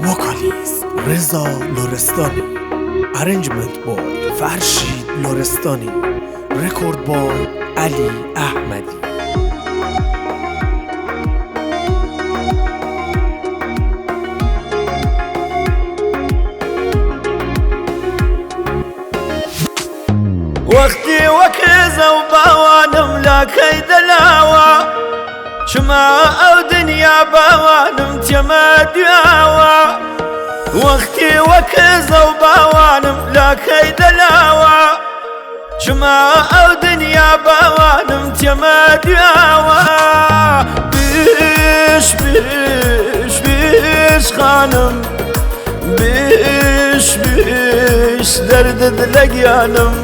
Vocalist Reza Lorestani. Arrangement by Farshid Lorestani. Record by Ali Ahmadi. وەختی وەکزە و باوانم لاکەی دەلاوە، چما ئەو دنیا باوانم تێمە دیاوە. وەختی وەکزە و باوانم لاکەی دەلاوە، چما ئەو دنیا باوانم تێمە دیاوە. بیش بیش بیش خانم، بیش بیش دەردت لە گیانم.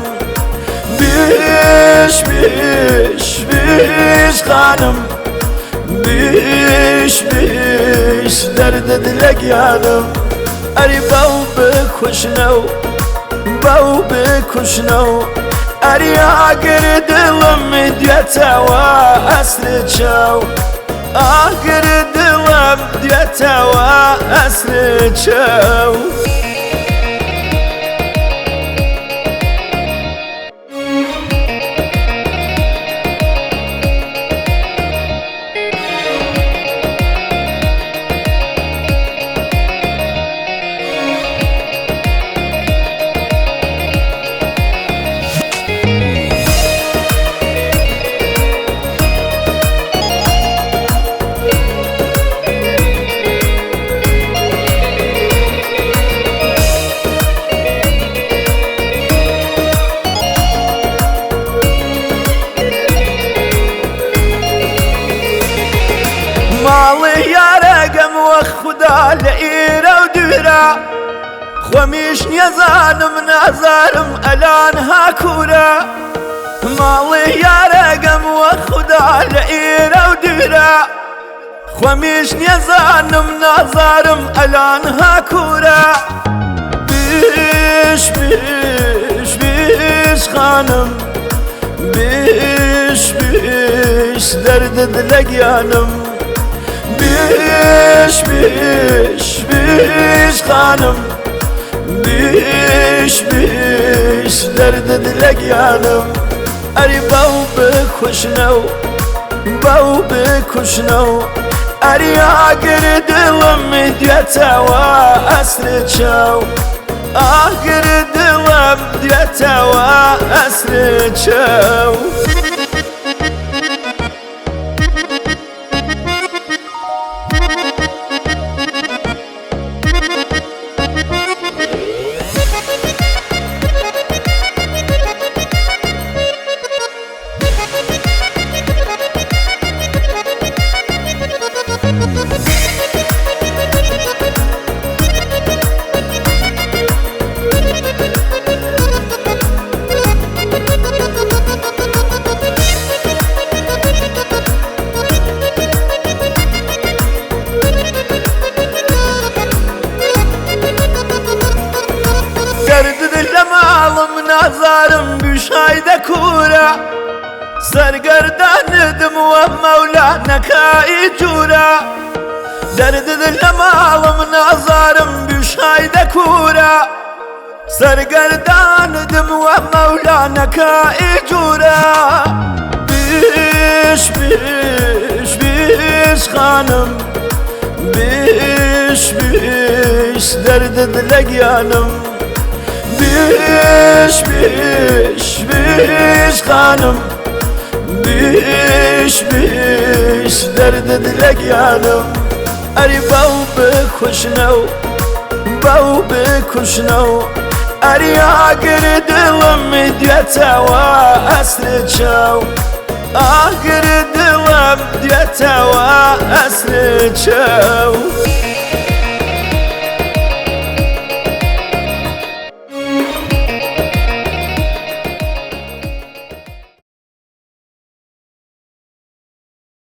بیش بیش بیش خانم، بیش بیش دەردت لە گیانم. ئەری باو بکوشنەو، باو بکوشنەو، ئەری ئاگر دڵم دێتەوە ئەسر چاو، ئاگر دڵم دێتەوە ئەسر چاو. ماڵی یارەگەم وە خودا لە ئێرە و دوورە، خۆمیش نیەزانم نازارم ئەلان هاکوورە. ماڵی یارەگەم وە خودا لە ئێرە و دوورە، خۆمیش نیەزانم نازارم ئەلان هاکوورە. بیش بیش بیش خانم، بیش بیش دەردت لە گیانم. بیش بیش بیش خانم، بیش بیش دەردت لە گیانم. ئەری باو بکوشنەو، باو بکوشنەو، ئەری ئاگر دڵم دێتەوە ئەسر چاو، ئاگر دڵم دێتەوە ئەسر چاو. دەردت لە ماڵم نازارم بشای دەکوورە، سەرگەردانتم وە مەولا نەکای جوورە. دەردت لە ماڵم نازارم بشای دەکوورە، سەرگەردانتم وە مەولا نەکای جوورە. بیش بیش بیش خانم، بیش بیش دەردت لە گیانم. بیش بیش بیش خانم، بیش بیش دەردت لە گیانم. ئەری باو بکوشنەو، باو بکوشنەو، ئەری ئاگر دڵم دێتەوە ئەسر چاو، ئاگر دڵم دێتەوە ئەسر چاو.